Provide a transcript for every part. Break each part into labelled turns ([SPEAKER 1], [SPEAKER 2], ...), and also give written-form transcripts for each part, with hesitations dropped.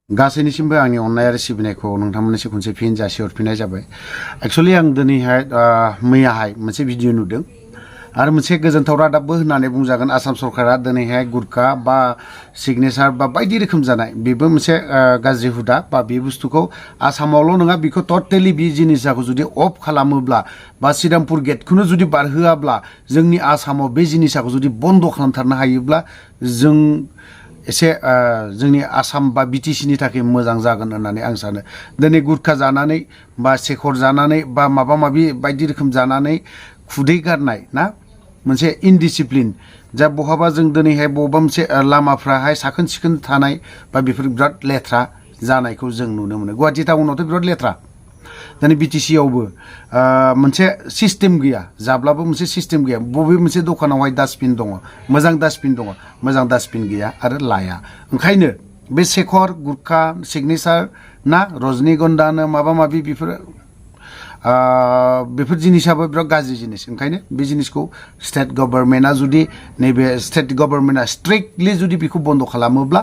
[SPEAKER 1] गासैनिसिमबो आंनि अननाय आरो सिबिनायखौ नोंथांमोननिसिम खनसे फिन जासिहरफिननाय जाबाय। एक्चुअली आं दिनैहाय मैयाहाय मोनसे भिडिअ नुदों आरो मोनसे गोजोनथाव रादाबबो होननानै बुंजागोन। आसाम सरकारा दिनैहाय गुरखा बा सिगनेचार बा बायदि रोखोम जानाय बेबो मोनसे गाज्रि हुदा बा बे बुस्थुखौ आसामावल' नङा बेखौ टटेलि बे जिनिसखौ जुदि अफ खालामोब्ला बा श्रीरामपुर गेटखौनो जुदि बारहोआब्ला जोंनि आसामाव बे जिनिसखौ जुदि बन्द खालामथारनो हायोब्ला जों एसे जोंनि आसाम बा बिटिसिनि थाखाय मोजां जागोन होननानै आं सानो। दिनै गुरखा जानानै बा सेखर जानानै बा माबा माबि बायदि रोखोम जानानै खुदै गारनाय ना मोनसे इनडिसिप्लिन जा बहाबा जों दिनैहाय बबेबा मोनसे लामाफ्राहाय साखोन सिखोन थानाय बा बेफोर बिराद लेथ्रा जानायखौ जों नुनो मोनो। गुवाहाटि टाउनावथ' बिराद लेथ्रा। दिनै बिटिसि आवबो मोनसे सिस्टेम गैया, जाब्लाबो मोनसे सिस्टेम गैया। बबे मोनसे दखानावहाय डास्टबिन दङ, मोजां डास्टबिन दङ, मोजां डास्टबिन गैया आरो लाया। ओंखायनो बे सेखर गुरखा सिगनेचार ना रजनीगन्धानो माबा माबि बेफोर जिनिसाबो बिराद गाज्रि जिनिस। ओंखायनो बे जिनिसखौ स्टेट गभर्नमेन्टआ जुदि नैबे स्टेट गभर्नमेन्टआ स्ट्रिक्टलि जुदि बेखौ बन्द खालामोब्ला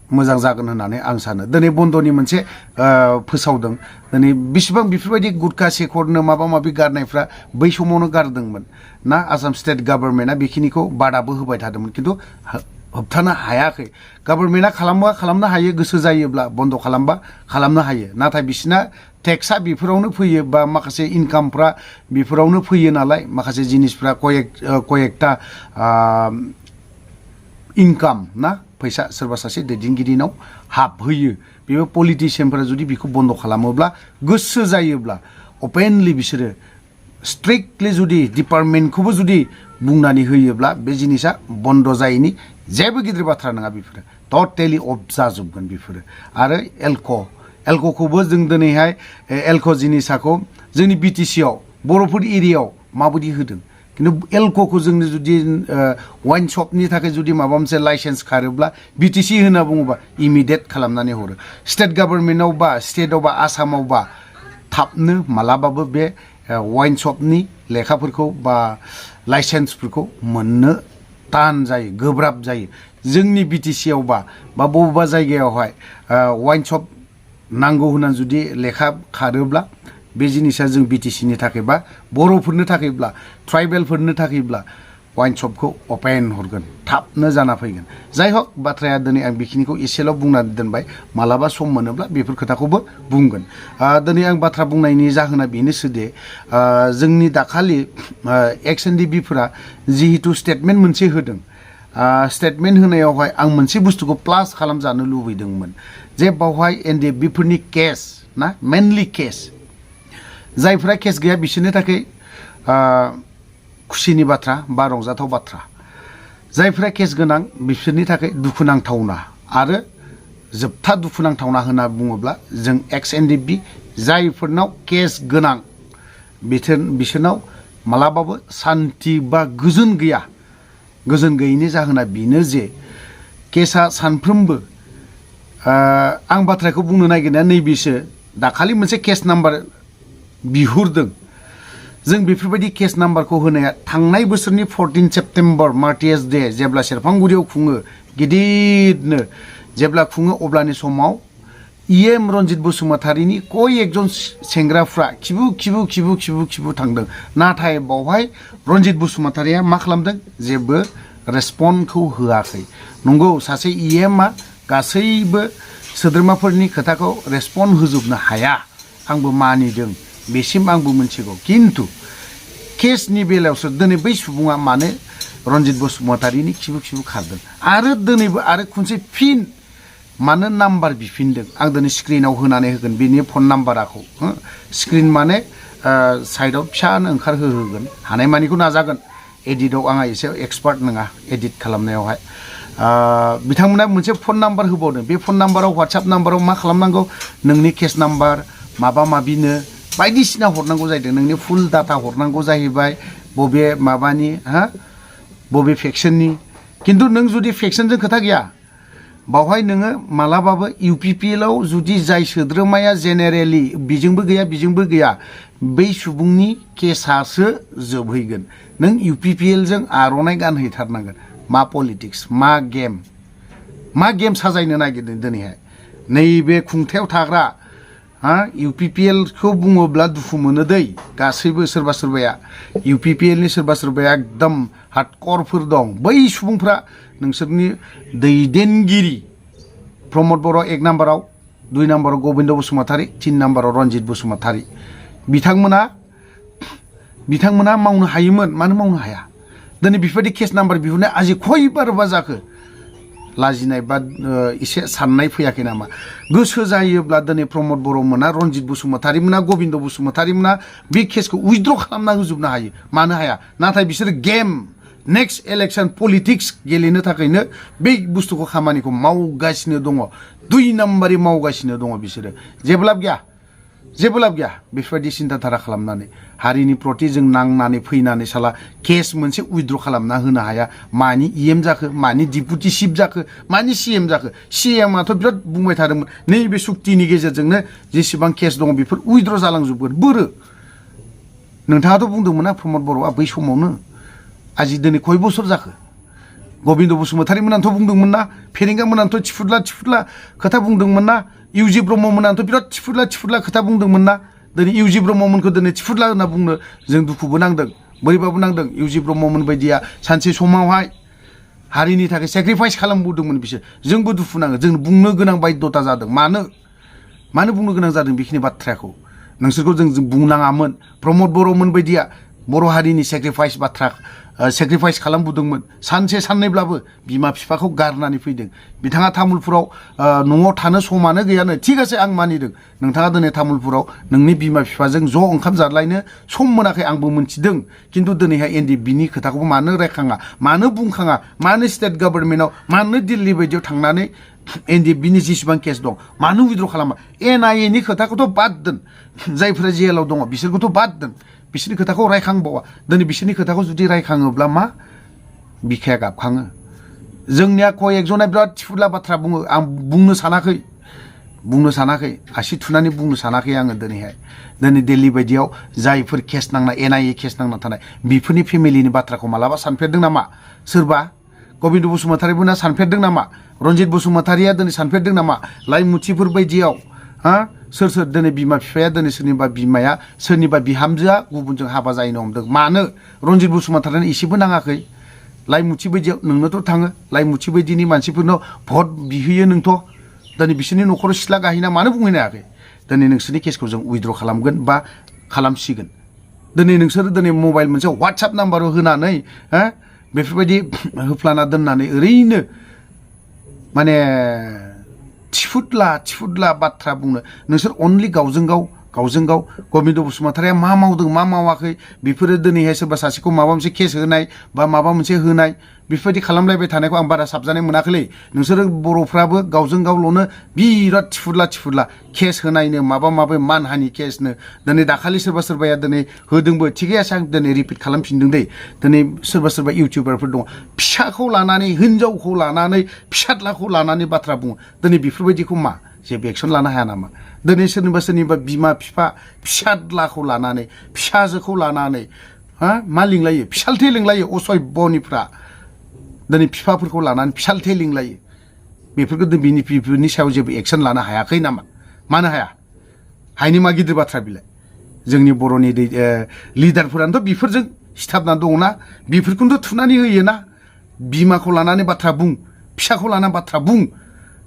[SPEAKER 1] मोजां जागोन होननानै आं सानो। दिनै बन्दनि मोनसे फोसावदों। दिनै बेसेबां बेफोरबायदि गुटखा सेखरनो माबा माबि गारनायफ्रा बै समावनो गारदोंमोन ना आसाम स्टेट गभर्नमेन्टआ बेखिनिखौ बादाबो होबाय थादोंमोन, खिन्थु होबथानो हायाखै। गभर्नमेन्टआ खालामनो हायो, गोसो जायोब्ला बन्द खालामबा खालामनो हायो, नाथाय बिसिना टेक्सआ बेफोरावनो फैयो बा माखासे इनकामफ्रा बेफोरावनो फैयो नालाय, माखासे जिनिसफ्रा कयेकटा इनकाम ना फैसा सोरबा सासे दैदेनगिरिनाव हाबहैयो। बेबो पलिटिशियानफोरा जुदि बेखौ बन्द खालामोब्ला गोसो जायोब्ला अपेनलि बिसोरो स्ट्रिक्टलि जुदि डिपार्टमेन्टखौबो जुदि बुंनानै होयोब्ला बे जिनिसा बन्द जायैनि जेबो गिदिर बाथ्रा नङा। बेफोरो टटेलि अफ जाजोबगोन बेफोरो। आरो एलक'खौबो जों दिनैहाय एलक' जिनिसाखौ जोंनि बिटिसिआव बर'फोर एरियायाव माबायदि होदों, खिन्थु एलक'खौ जोंनो जुदि वाइन शपनि थाखाय जुदि माबा मोनसे लाइसेन्स खारोब्ला बिटिसि होनना बुङोबा इमिडियेट खालामनानै हरो। स्टेट गभर्नमेन्टआव बा स्टेटआव बा आसामाव बा थाबनो मालाबाबो बे वाइन शपनि लेखाफोरखौ बा लाइसेन्सफोरखौ मोननो तान जायो, गोब्राब जायो। जोंनि बिटिसिआव बा बबेबा जायगायावहाय वाइन शप नांगौ होननानै जुदि लेखा खारोब्ला बे जिनिसा जों बिटिसिनि थाखाय बा बर'फोरनो थाखायब्ला ट्राइबेलफोरनो थाखायब्ला वाइन शपखौ अपेन हरगोन, थाबनो जाना फैगोन। जाय हक बाथ्राया दिनै आं बेखिनिखौ एसेल' बुंनानै दोनबाय, मालाबा सम मोनोब्ला बेफोर खोथाखौबो बुंगोन। दिनै आं बाथ्रा बुंनायनि जाहोना बेनोसोदि जोंनि दाखालि एक्स-एन-डि-बिफोरा जिहेतु स्टेटमेन्ट मोनसे होदों, स्टेटमेन्ट होनायावहाय आं मोनसे बुस्थुखौ प्लास खालामजानो लुबैदोंमोन जे बावहाय एन-डि-एफ-बिफोरनि केस ना मेनलि केस जायफ्रा केस गैया बिसोरनि थाखाय खुसिनि बाथ्रा बा रंजाथाव बाथ्रा, जायफ्रा केस गोनां बिसोरनि थाखाय दुखुनांथावना आरो जोबथा दुखुनांथावना होनना बुङोब्ला जों एक्स-एन-डि-एफ-बि जायफोरनाव केस गोनां बिसोरनाव मालाबाबो सान्थि बा गोजोन गैया। गोजोन गैयैनि जाहोना बेनो जे केसा सानफ्रोमबो आं बाथ्राखौ बुंनो नागिरनाया नैबेसो, दाखालि मोनसे केस नाम्बार बिहरदों। जों बेफोरबायदि केस नाम्बारखौ होनाया थांनाय बोसोरनि 14 सेप्तेम्बर मार्टियार्स डे जेब्ला सेरफांगुरियाव खुङो गिदिरनो, जेब्ला खुङो अब्लानि समाव इएम रन्जित बसुमतारीनि कय एकजन सेंग्राफ्रा खिबु थांदों। नाथाय बावहाय रन्जित बसुमतारीया मा खालामदों, जेबो रेसपन्सखौ होआखै। नंगौ सासे इएमआ गासैबो सोद्रोमाफोरनि खोथाखौ रेसपन्स होजोबनो हाया, आंबो मानिदों, बेसिम आंबो मिथिगौ। खिन्थु केसनि बेलायावसो दिनै बै सुबुङा मानो रन्जित बसुमतारीनि खिबु खारदों आरो दिनैबो आरो खनसे फिन मानो नाम्बार बिफिनदों। आं दिनै स्क्रिनाव होनानै होगोन बेनि फन नाम्बारखौ। स्क्रिन माने साइडआव फिसानो ओंखारहोगोन, हानायमानिखौ नाजागोन। एडिटआव आंहा एसे एक्सपार्ट नङा एडिट खालामनायावहाय। बिथांमोना मोनसे फन नाम्बार होबावदों। बे फन नाम्बाराव वाट्सएप नाम्बाराव मा खालामनांगौ, नोंनि केस नाम्बार माबा माबिनो बायदिसिना हरनांगौ जाहैदों, नोंनि फुल डाटा हरनांगौ जाहैबाय, बबे माबानि बबे फेक्सननि। खिन्थु नों जुदि फेक्सनजों खोथा गैया, बावहाय नोङो मालाबाबो इउपिपिएलआव जुदि जाय सोद्रोमाया जेनेरेलि बिजोंबो गैया बै सुबुंनि केसासो जोबहैगोन। नों इउपिपिएलजों आर'नाइ गानहैथारनांगोन। मा पलिटिक्स, मा गेम साजायनो नागिरदों दिनैहाय। नैबे खुंथायाव थाग्रा UPPL खौ बुङोब्ला दुखु मोनो दै गासैबो सोरबा सोरबाया UPPL नि सोरबा सोरबाया एकदम हार्डकरफोर दं बै सुबुंफ्रा नोंसोरनि दैदेनगिरि प्रमद बर' 1 नाम्बाराव 2 नाम्बाराव गोविन्द बसुमतारी 3 नाम्बाराव रनजित बसुमतारी बिथांमोना मावनो हायोमोन मानो मावनो हाया दिनै बेफोरबायदि केस नाम्बार बिहुरनाय आजि खयबारबा जाखो लाजिनाय बा एसे साननाय फैयाखै नामा गोसो जायोब्ला दिनै प्रमद बर' मोना रनजित बसुमतारी मोना गोविन्द बसुमतारी मोना बे केसखौ उइथड्र खालामना होजोबनो हायो मानो हाया नाथाय बिसोर गेम नेक्स्ट इलेक्शन पलिटिक्स गेलेनो थाखायनो बे बुस्थुखौ खामानिखौ मावगासिनो दङ 2 नाम्बारै मावगासिनो दङ बिसोरो जेबो लाब गैया बेफोरबायदि सिन्ताधारा खालामनानै हारिनि प्रति जों नांनानै फैनानै साला केस मोनसे उइथड्र खालामना होनो हाया मानि EM जाखो मानि डिपुटि चिफ जाखो मानि CM जाखो CM आथ' बिराद बुंबाय थादोंमोन नैबे सुक्तिनि गेजेरजोंनो जेसेबां केस दङ बेफोर उइथड्र जालांजोबगोन बोरो नोंथाङाथ' बुंदोंमोन ना प्रमद बर'आ बै समावनो आजि दिनै खय बोसोर जाखो गोविन्द बसुमतारी मोनानोथ' बुंदोंमोन ना फेरेंगा मोनानोथ' थिफुदला खोथा बुंदोंमोन ना इउजि ब्रह्म मोनानोथ' बिराद थिफुदला खोथा बुंदोंमोन ना दिनै इउजि ब्रह्ममोनखौ दिनै थिफुदला होनना बुंनो जों दुखुबो नांदों बोरैबाबो नांदों इउजि ब्रह्ममोन बायदिया सानसे समावहाय हारिनि थाखाय सेक्रिफाइस खालामबोदोंमोन बिसोर जोंबो दुखु नाङो जों बुंनो गोनां बायद्धता जादों मानो बुंनो गोनां जादों बेखिनि बाथ्राखौ नोंसोरखौ जों बुंनाङामोन प्रमद बर'मोन बायदिया बर' हारिनि सेक्रिफाइस खालामबोदोंमोन सानसे साननैब्लाबो बिमा बिफाखौ गारनानै फैदों बिथाङा तामुलपुराव न'आव थानो समानो गैयानो थिग আছে आं मानिदों नोंथाङा दिनै तामुलपुराव नोंनि बिमा बिफाजों ज' ओंखाम जालायनो सम मोनाखै आंबो मोनथिदों खिन्थु दिनैहाय NDBनि खोथाखौ मानो रायखाङा मानो बुंखाङा मानो स्टेट गभर्नमेन्टआव मानो दिल्ली बायदियाव थांनानै NDBनि जेसेबां केस दं मानो उइथड्र खालामा NIA नि खोथाखौथ' बाद दोन जायफोरा जेलाव दङ बिसोरखौथ' बाद दोन बिसोरनि खोथाखौ रायखांबावा दिनै बिसोरनि खोथाखौ जुदि रायखाङोब्ला मा बिखाया गाबखाङो जोंनिया कय एकजना बिराद थिफुदला बाथ्रा बुङो आं बुंनो सानाखै आसि थुनानै बुंनो सानाखै आङो दिनै दिल्ली बायदियाव जायफोर केस नांना NIA केस नांना थानाय बेफोरनि फेमिलिनि बाथ्राखौ मालाबा सानफेरदों नामा सोरबा गोविन्द बसुमतारीमोना सानफेरदों नामा रनजित बसुमतारीया दिनै सानफेरदों नामा लाइमुथिफोर बायदियाव सोर दिनै बिमा बिफाया दिनै सोरनिबा बिमाया सोरनिबा बिहामजोआ गुबुनजों हाबा जाहैनो हमदों मानो रनजित बसुमतारीनो एसेबो नाङाखै लाइमुथि बायदियाव नोंनोथ' थाङो लाइमुथि बायदिनि मानसिफोरनाव भट बिहोयो नोंथ' दिनै बिसोरनि न'खराव सिथ्ला गाहैना मानो बुंहैनो हायाखै दिनै नोंसोरनि केसखौ जों उइथड्र खालामगोन बा खालामसिगोन दिनै नोंसोर दिनै मबाइल मोनसे WhatsApp नाम्बाराव होनानै बेफोरबायदि होफ्लाना दोननानै ओरैनो माने थिफुदला बाथ्रा बुंनो नोंसोर अनलि गावजों गाव गोविन्द बसुमतारीया मा मावदों मा मावाखै बेफोरो दिनैहाय सोरबा सासेखौ माबा मोनसे केस होनाय बा माबा मोनसे होनाय बेफोरबायदि खालामलायबाय थानायखौ आं बारा साबजानाय मोनाखैलै नोंसोरो बर'फ्राबो गावजों गावल'नो बिराद थिफुदला केस होनायनो माबा मानहानि केसनो दिनै दाखालि सोरबाया दिनै होदोंबो थिगै आं दिनै रिपिट खालामफिनदों दै दिनै सोरबा इउटिउबारफोर दङ फिसाखौ लानानै हिनजावखौ लानानै फिसाज्लाखौ लानानै बाथ्रा बुङो दिनै बेफोरबायदिखौ मा जेबो एक्सन लानो हाया नामा दिनै सोरनिबा बिमा बिफा फिसाज्लाखौ लानानै फिसाजोखौ लानानै मा लिंलायो फिसालथे लिंलायो असभ्यनिफ्रा दिनै बिफाफोरखौ लानानै फिसालथे लिंलायो बेफोरखौ बिफोरनि सायाव जेबो एक्सन लानो हायाखै नामा मानो हाया हायनि मा गिदिर बाथ्रा बिलाय जोंनि बर'नि लिडारफोरानोथ' बेफोरजों सिथाबना दङना बेफोरखौनोथ' थुनानै होयोना बिमाखौ लानानै बाथ्रा बुं फिसाखौ लानानै बाथ्रा बुं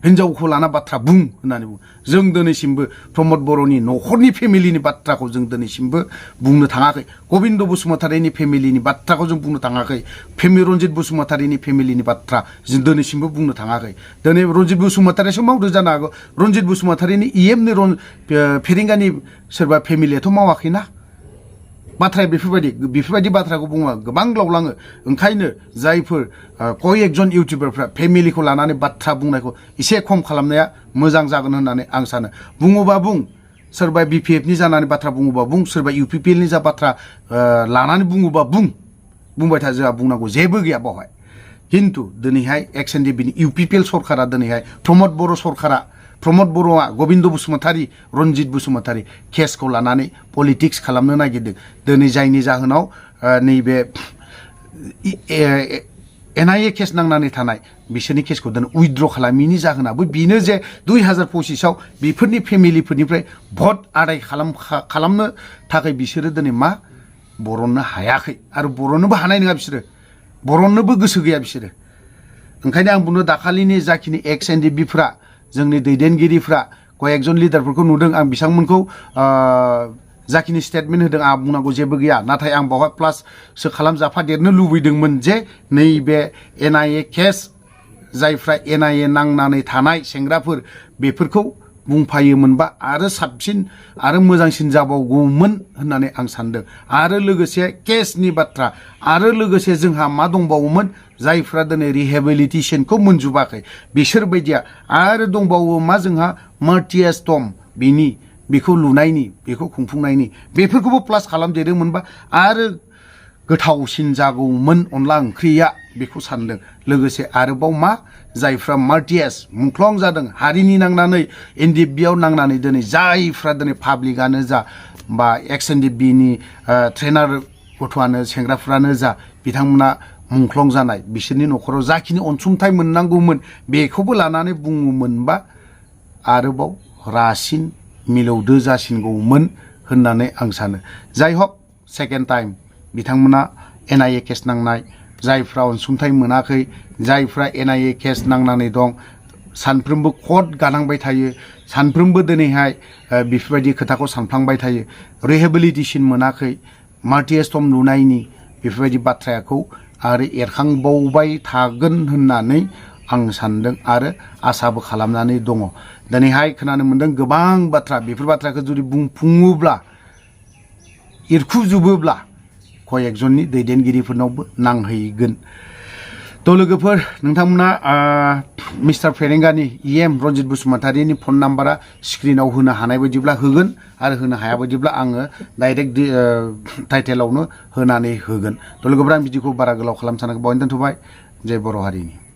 [SPEAKER 1] हिनजावखौ लाना बाथ्रा बुं होननानै बुङो जों दिनैसिमबो प्रमद बर'नि न'खरनि फेमिलिनि बाथ्राखौ जों दिनैसिमबो बुंनो थाङाखै गोविन्द बसुमतारीनि फेमिलिनि बाथ्राखौ जों बुंनो थाङाखै रनजित बसुमतारीनि फेमिलिनि बाथ्रा जों दिनैसिमबो बुंनो थाङाखै दिनै रनजित बसुमतारीयासो मावदो जानो हागौ रनजित बसुमतारीनि EMनि फेरेंगानि सोरबा फेमिलियाथ' मावाखैना बाथ्राया बेफोरबायदि बाथ्राखौ बुङो गोबां लावलाङो ओंखायनो जायफोर कय एकजन इउटिउबारफ्रा फेमिलिखौ लानानै बाथ्रा बुंनायखौ एसे खम खालामनाया मोजां जागोन होननानै आं सानो बुङोबा बुं सोरबा BPFनि जानानै बाथ्रा बुङोबा बुं सोरबा UPPLनि जा बाथ्रा लानानै बुङोबा बुंबाय था जोंहा बुंनांगौ जेबो गैया बावहाय खिन्थु दिनैहाय XNDBनि UPPL सरकारा दिनैहाय प्रमद बर'आ गोविन्द बसुमतारी रनजित बसुमतारी केसखौ लानानै पलिटिक्स खालामनो नागिरदों दिनै जायनि जाहोनाव नैबे NIA केस नांनानै थानाय बिसोरनि केसखौ दिनै उइथड्र खालामिनि जाहोनाबो बेनो जे 2025 बेफोरनि फेमिलिफोरनिफ्राय भट आदाय खालामनो थाखाय बिसोरो दिनै मा बरननो हायाखै आरो बरननोबो हानाय नङा बिसोरो बरननोबो गोसो गैया बिसोरो ओंखायनो आं बुंनो दाखालिनि जाखिनि एक्स एनडिबिफ्रा जोंनि दैदेनगिरिफ्रा कयेकजन लिडारफोरखौ नुदों आं बिथांमोनखौ जाखिनि स्टेटमेन्ट होदों आं बुंनांगौ जेबो गैया नाथाय आं बावहाय प्लाससो खालामजाफादेरनो लुबैदोंमोन जे नैबे NIA केस जायफ्रा NIA नांनानै थानाय सेंग्राफोर बेफोरखौ बुंफायोमोनबा आरो साबसिन आरो मोजांसिन जाबावगौमोन होननानै आं सानदों आरो लोगोसे केसनि बाथ्रा आरो लोगोसे जोंहा मा दंबावोमोन जायफ्रा दिनै रिहेबिलिटेसनखौ मोनजोबाखै बिसोर बायदिया आरो दंबावो मा जोंहा मार्टियास टम बेखौ लुनायनि बेखौ खुंफुंनायनि बेफोरखौबो प्लास खालामदेरोमोनबा आरो गोथावसिन जागौमोन अनला ओंख्रिया बेखौ सानदों लोगोसे आरोबाव मा जायफ्रा मार्टियास मुंख्लं जादों हारिनि नांनानै एनडिबिआव नांनानै दिनै जायफ्रा दिनै पाब्लिकआनो जा बा एक्स एनडिबिनि ट्रेनार गथ'आनो सेंग्राफ्रानो जा बिथांमोना मुंख्लं जानाय बिसोरनि न'खराव जाखिनि अनसुंथाइ मोननांगौमोन बेखौबो लानानै बुङोमोनबा आरोबाव रासिन मिलौदो जासिनगौमोन होननानै आं सानो जाय हक सेकेन्ड टाइम बिथांमोना NIA केस नांनाय जायफ्रा अनसुंथाइ मोनाखै जायफ्रा NIA केस नांनानै दं सानफ्रोमबो कर्ट गानांबाय थायो सानफ्रोमबो दिनैहाय बेफोरबायदि खोथाखौ सानफ्लांबाय थायो रिहेबिलिटेसन मोनाखै मार्टियास टम लुनायनि बेफोरबायदि बाथ्राखौ आरो एरखांबावबाय थागोन होननानै आं सानदों आरो आसाबो खालामनानै दङ दिनैहाय खोनानो मोनदों गोबां बाथ्रा बेफोर बाथ्राखौ जुदि बुंफुङोब्ला इरखुजोबोब्ला कयेकजननि दैदेनगिरिफोरनावबो नांहैगोन थ' लोगोफोर नोंथांमोना मिस्टार फेरेंगानि EM रनजित बसुमतारिनि फन नाम्बारा स्क्रिनाव होनो हानाय बायदिब्ला होगोन आरो होनो हाया बायदिब्ला आङो डाइरेक्ट टाइटेलावनो होनानै होगोन थ' लोगोफोर आं बिदिखौ बारा गोलाव खालामनो सानाखै बावैनो दोनथ'बाय जय बर' हारिनि